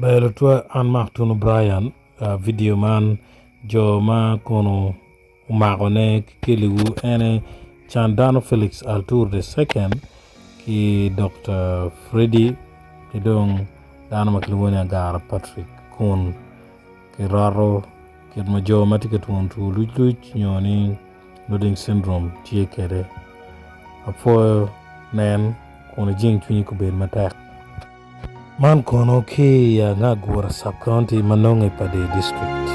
Ber lutwa an Mark Tunu Brian vidio man jo ma kono omakone ki keliwu ene Candano Felix Artur the second ki Dokta Freddy ki dong dano ma kilwongo ni Agara Patrick kun kiroto kit ma jo ma tye ka twon two luc luc nyo ni Loading syndrome tye kwede. Apwoyo nen kun ijing cwinyi kubed matek. Man kono ki i Angagura Sub County ma nonge i Pader District.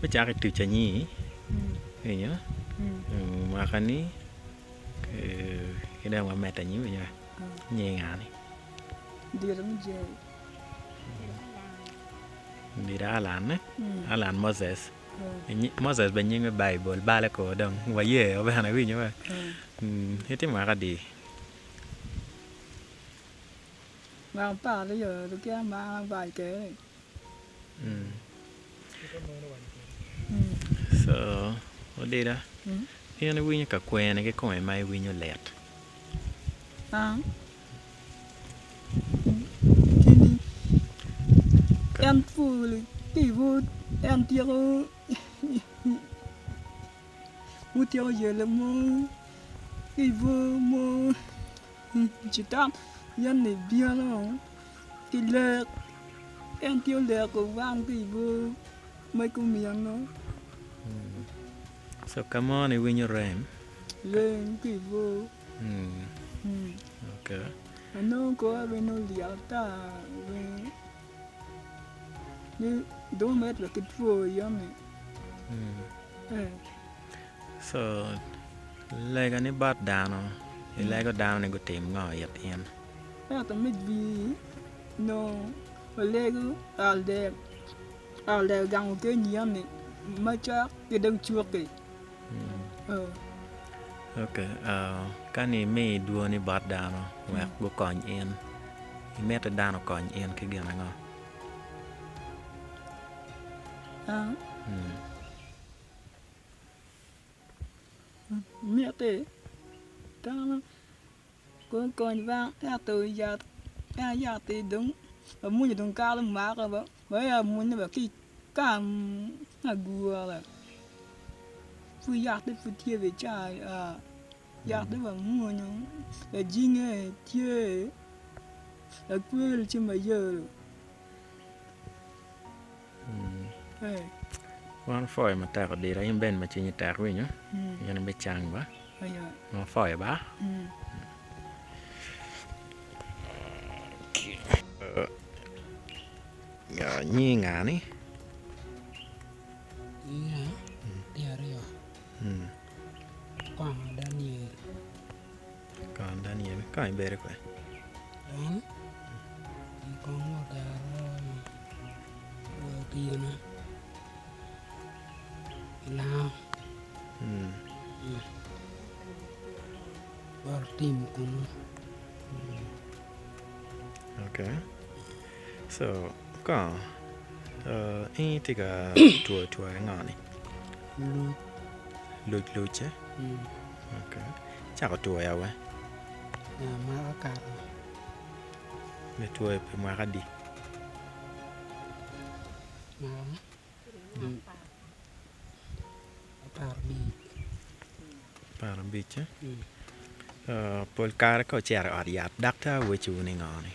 Me cako i tuc anyi winyo mwaka ni ki dong wamedde anyim winyo nying nga ni Diro Alan, Alan Moses, Moses bene nying me Baibul bale ko dong waye bene iwinyo ba itye mwaka adi? Co odida in iwinyo ka kwene kikome ma iwinyo lit? En pur ki i bur en tyeko gutyeko yelo mo ki i bur mo citan yen-ni bino ki lek en tye oleko wan ki i bur ma gumino. Co ka mo ni iwinyo rem? Rem ki i bur. Anongo kora bene olyel ata bene ni dong omedde wa ki two yam-mi. Co lega ni bot dano ilego dano ni gutim ngo it in? Ento me jwi nongo walego ot dek ot dek gang okenyi yam-mi macok ki dog cuk-ki. Ka ni imi dwoni bot dano wek gukony in, imiti dano okony in ki gin ango? Miti dano gukony ento yat en yat-ti dong amwonyo dong kare omaka wek amwonye wa ki ka agure pud yat-ti pud tye wa i caa yat-ti wamwonyo lajinge tye lakwel tye mayelo. Wan opwoyo matek odilo in bene ma cwinyi tek winyo in ibicang ba wan opwoyo ba. Nyingi nga ni? Nyinga tye aryo, Kongo Daniel. Kongo Daniel, kong ibedo kwede? An kong otero otyeno i lango bot tim kunu. Okay. So, kong in itye ka two two ango ni? Luc. Luc luc eh? Okay. Icako twoyo awe? Mwaka okato. Me twoyo pi mwaka adi? Mwaka 15. 15 eh? Pol kare ka wucito i ot yat daktar wecciwu ni ngo ni?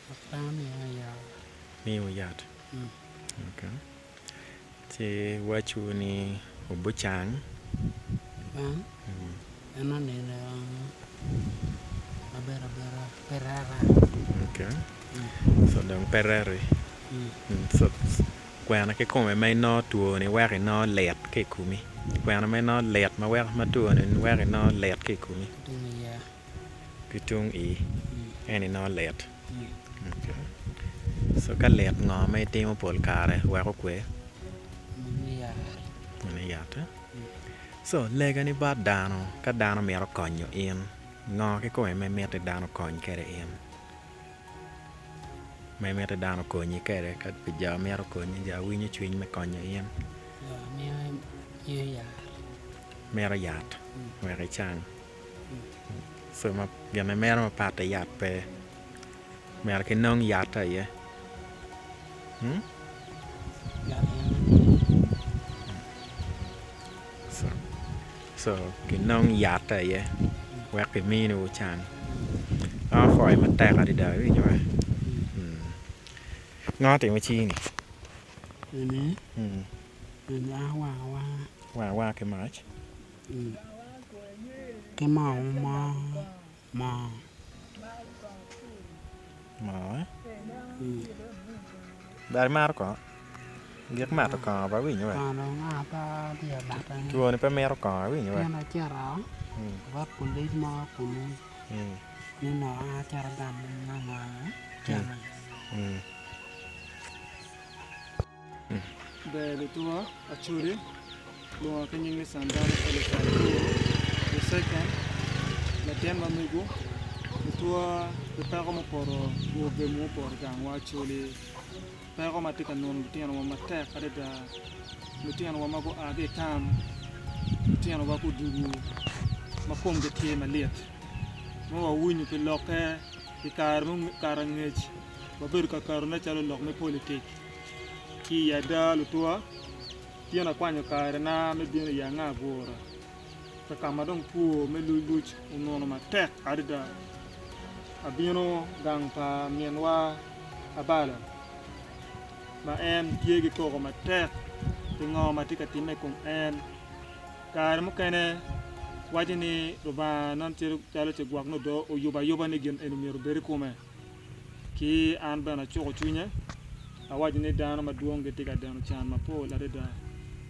Daktar miyo yat. Miyowu yat? Okay. Ci wacciwu ni wubucang? An en onino maber abera pe reta. Okay. So dong pe reti. So Kwena kikome ma inongo twoni weko inongo lit ki i komi. Kwena ma inongo lit ma weko ma twoni weko inongo lit ki i komi. Ki tung ii. En inongo lit. So ka lit ngo ma itimo pol kare wek okwe? Miyo yat. So legani bot dano ka dano mito konyo in, ngo kikome ma imiti dano okony kwede in? Ma imiti dano okonyi kwede ka pi jo mito konyi jo winyo cwiny me konyo in? Mito yat wek icang. So gin ma imito mapat ki yat pe, myero ki nong yat aye. So kinong yat aye wek kiminiwu can. An apwoyo matek adada iwinyo ba? Ngo otimo cini? Wang awanga ki mac. Ki moo mo moo. Moo eh? Ber imato kongo? Gik mato kongo pe awinyo wa. Kongo dong aa pe atye ka mate. Twoni pe mito kongo awinyo wa. Pien acito bot polic mo kunu ni nongo an acito agamo cente. Ber lutuwa Acholi lwonga ki nying ni Sandano Felix Arturo the second latin ma mego lutuwa pi peko mupoto two gemo mupoto gangwa Acholi peko ma tye ka nuno lutinowa matek adada lutinowa ma gua ki i kam lutinowa gudugo ma komgi tye malit ma wawinyo pi lokke i kare mukato angec wabedo ka ketone calo lok me politik. Ki i ada lutuwa, tyen akwanyo karena me bino i anga agura, ka ka ma dong two me lucluc onuno matek adada. Abino gang pa minwa Abalo, ma en tye ki koko matek pi ngo ma tye ka timme i kom en. Kare mukene waco ni Lubanga nen calo cigwok nyo do oyubo ayuba ni gin eni myero obed i kome. Ki an bene acuko cwinye, awaco ni dano madwong gitye ka deno can mapol adada.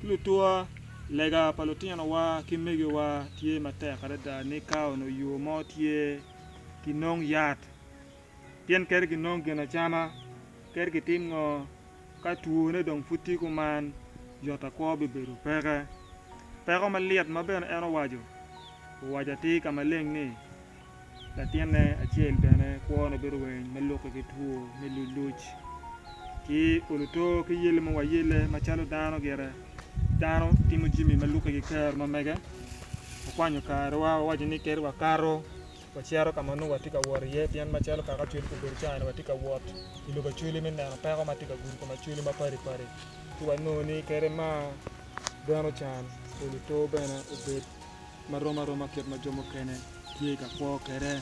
Ki lutuwa, lega pa lutinowa ki megiwa tye matek adada ni ka onongo yo mo tye kinong yat, pien kadi kinong ginacama, kadi kitim ngo, ka twone dong pud tye kuman, yot akwo bibedo peke. Peko malit ma bene en owaco, owaco atir ka maleng ni, Latinne acel bene kwone bedo weng ma lukke ki two me lucluc ki oluto ki yelle ma wayelle macalo dano gire. Dano timo jami ma lukke ki kero ma mege. Wakwanyo karewa wawaco ni kadi wakato wacito ka ma nongo watye ka wot iye pien macalo kaka Acholi obedo cani watye ka wot i lobo Acholi me neno peko ma tye ka gudo kom Acholi mapadi padi ci wanongo ni kadi ma deno can oluto bene obed ma rom aroma kit ma jo mukene tye ka kwo kwede.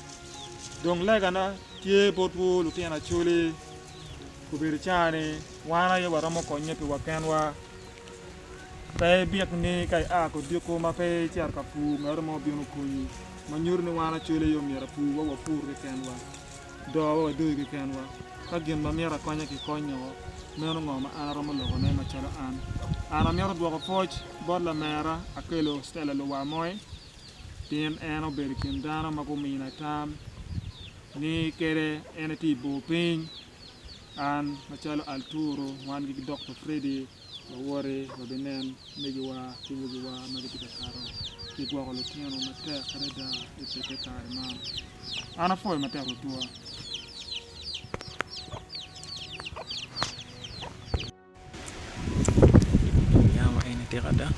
Dong legana tye botwu lutino Acholi, obedo caa-ni wan aye waromo konye piwa kenwa. Pe ibik ni ka ia kodiko ma pe icito ka pur ngat mo obino okonyi, ma nyuto ni wan Acholi aye omyero apur wa wapur kekenwa, doo wa wadoyo kekenwa. Ka gin ma mito akonya kikonyo, meno ngo ma an aromo lokone macalo an. An amito dwoko pwoc bot lamera Akello Stella Luwamoi pien en obedo i kin dano ma gumina tam ni kede en etye i bor piny, an macalo Alturu wan ki Dokto Freddy wawoti wabinen megiwa ki wegiwa ma gitye ka kato ki gwoko lutino matek adada i te kare man. An apwoyo matek lutwa. Yamo eni tika ada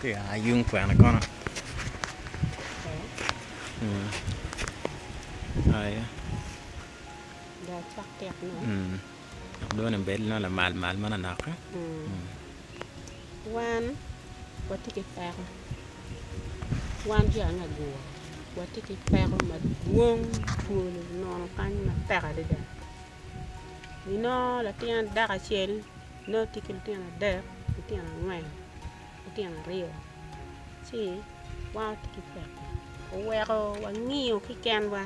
tye ka yung kwene kono dong bed lamal mal manok. Wan watye ki peko wan jo angagura watye ki peko madwong twol onono kany matek adada. Inongo latin dako acel nongo tye ki lutino adek, lutino angwen, lutino aryo ci wan watye ki peko oweko wangiyo kekenwa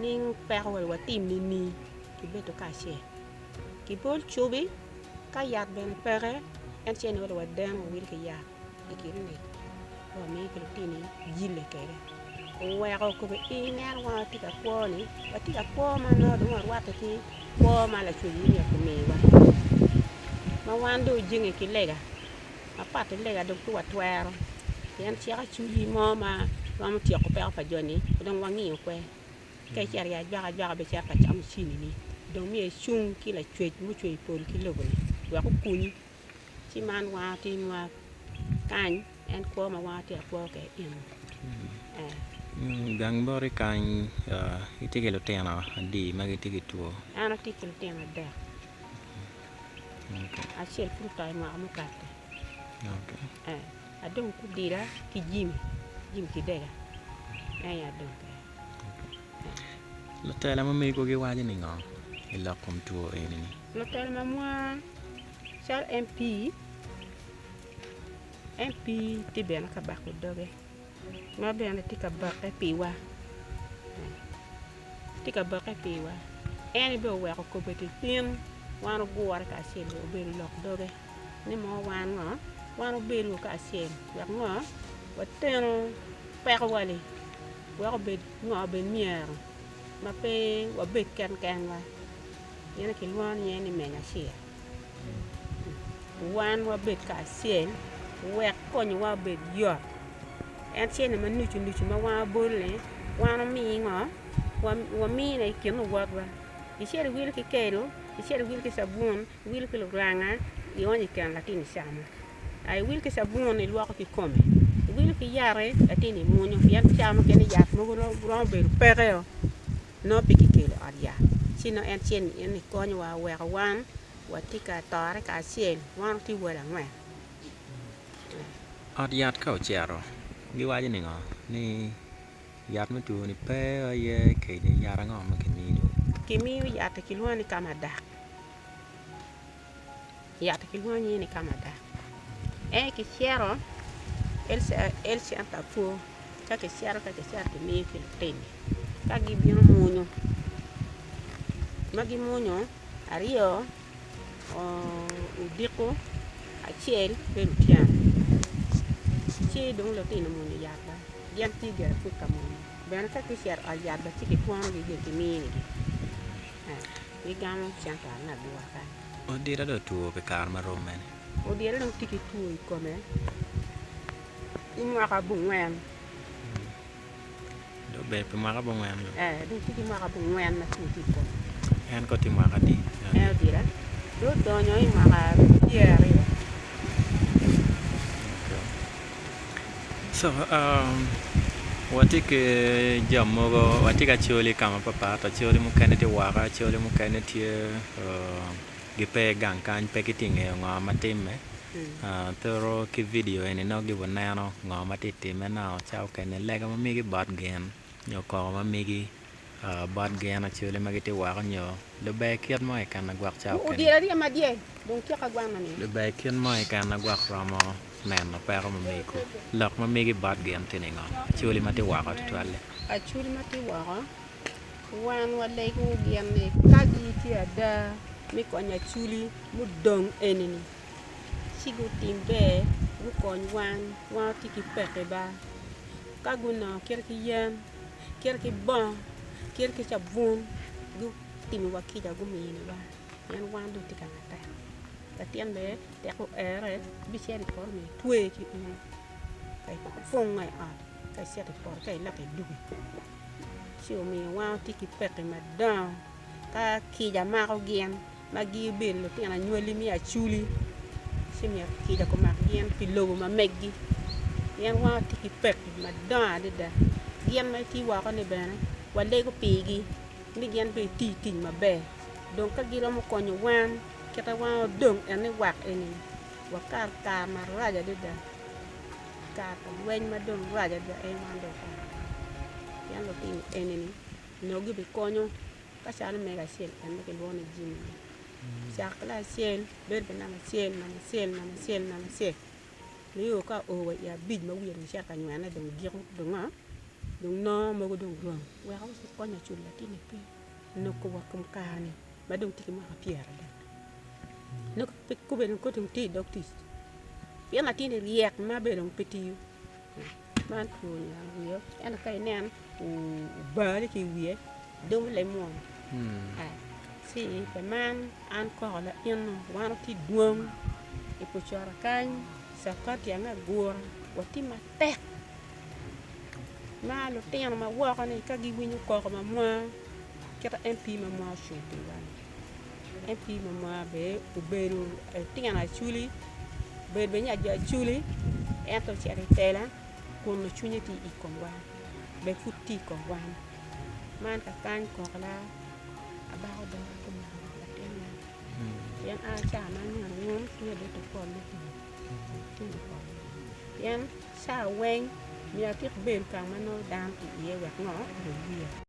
ni peko eni watim nining ki bedo kacel ki bol cubi ka yat bene peke en ce ni wadeno wawilo ki yat i kin-ni wamiyo ki lutini yille kwede. Oweko kobo i neno wan watye ka kwo ni watye ka kwo ma nongo dong warwatte ki kwo ma lacwec myero omiwa ma wan dong ojenge ki lega mapat ki lega dong pe watwero pien cik acwali mo ma romo tyeko peko pa joni dong wangiyo kwe ka icito i ajwaka ajwaka bicito ka camo cini-ni dong myero icung ki lacwec mucweyo pol ki lobo-ni wek okonyi ci man wan watimwa kany. En kwo ma wan watye ka kwo kwede eni. Gang boti kany itye ki lutino adi ma gitye ki two? An atye ki lutino adek. Acel pud oto i mwaka mukato. Adong ki odila ki Jimmy, Jimmy Kidega en aye adong kwede. Lutela ma mego giwaco ni ngo i lok kom two eni-ni? Lutela ma mwa calo MP. En pii tye bene ka bako doge ma bene tye ka bakke piwa tye ka bakke piwa en bene oweko kobedi tin wan ogure kacel obedo lok doge ni mo wan ngo wan wabedo kacel wek ngo wateno pekowa ni wek obed ngo obed myero ma pe wabed kenkenwa gin kilwongo ni meny acel. Wan wabed kacel wek konyowa obed yot. En cente ma nucu nucu ma wan wabolo-ni wan wami ngo? Wamine i kin luwotwa. Icito iwilo ki kelo, icito iwilo ki cabun, iwilo ki luranga, ionyo i keno latin icamo. Iwilo ki cabun ilwoko ki kome, iwilo ki yat-ti latin imwonyo pien cawa mukene yat mogo romo bedo peke-o. Nongo pe kikelo i ot yat ci nongo en cen ni konyowa weko wan watye ka tore kacel wan watye wel angwen. Ot yat ka ocito giwaco ningo ni yat me two ni pe aye kede yat ango ma kimiyo? Kimiyo yat kilwongo ni kamadak yat kilwongo nyinge ni kamadak en kicito health center pwo ka kicito ka kicito kimiyo ki lutini. Ka gibino mwonyo ma gimwonyo aryo odiko acel bedo otyeno ci dong lutino omwonyo yat ba gin tye gire pud ka mwonyo bene ka gucito i ot yat bene ci kitwonogi gin kiminigi gigamo cente me agura kany. Odira dong otwo pi kare ma rom mene? Odira dong tye ki two i kome i mwaka abongwen. Dong obedo pi mwaka abongwen dong. Ee, dong tye ki mwaka abongwen ma two tye i kome. En kono tye mwaka adi? En odira dong odonyo i mwaka pyeraryo. So, um, watye ki jo mogo, watye ki acholi ka mapapat, acholi mukene tye woko, acholi mukene tye uh, gipe gang kany, pe gitye ngeyo ngo ma timme. Toro ki vidio eni nongo gibineno ngo ma tye ka timme nongo ca okene lega ma migi bot gin nyo koko ma migi bot gin acholi ma gitye woko nyo luber kit mo keken ma gwok ca okene luber kit mo keken ma gwok romo neno peko ma megi lok ma migi bot gin tye ningo acholi ma tye woko tutwalle. Acholi ma tye woko Wan walego gin ni ka gitye ada me konyo acholi mudong eni-ni ci gutim ber gukony wan, wan watye ki pekki ba ka gunongo kit ki yen, kit ki bongo, kit ki cabun gutimiwa kica guminiwa pien wan dong watye ka matek latin bene tek oere bicito i poto myero itwe ki umo ka ipungo i ot ka icito i poto ka iloko iduki. Ci omiyo wan watye ki pekki madongo ka kica mako gin ma gibedo lutino anywali me aculi ci myero kica omak gin pi lobo ma meggi pien wan watye ki pekki madongo adada gin ma gitye woko ni bene walego pigi ni gin bene giti tic maber dong ka giromo konyo wan kite wan wadong eni wak eni wakato kare marac adada. Kare pa lweny ma dong rac adada en wan dong okato pien lutino eni-ni onongo gibikonyo ka calo mego acel en ma kilwongo ni Jimmy-ni cak acel bedo pi namba acel namba acel namba acel namba acel nio ka oo wa i abic ma wiye dong cito ka nywene dong giko dong ngo dong nongo mogo dong rong weko konyo culo latinni pe noko wa kom kare-ni ma dong tye ki mwaka pyeradek nongo pe kome dong tye i dog tic. Pien latin-ni ryek ma bene dong pe tiyo. Man two oniang wiye ento ka inen obale ki i wiye dumo leb munu ci pi man an koko laino wan watye dwong i pucora kany cakati ange agura watye matek ma lutino ma woko ni ka giwinyo koko ma mwa kita MP ma mwa ocung piwa ni MP ma mwa bene obedo litino acholi obedo bene nya jo acholi ento ocito i tela kun cwinye tye i komwa bene pud tye i kom wan man kakany kokola abako doga kumalo latin man pien an ca ma aneno wun cwinya bedo pol me pien ca weng myero atik bedo ka ma nongo dano tye iye wek ngo owiya.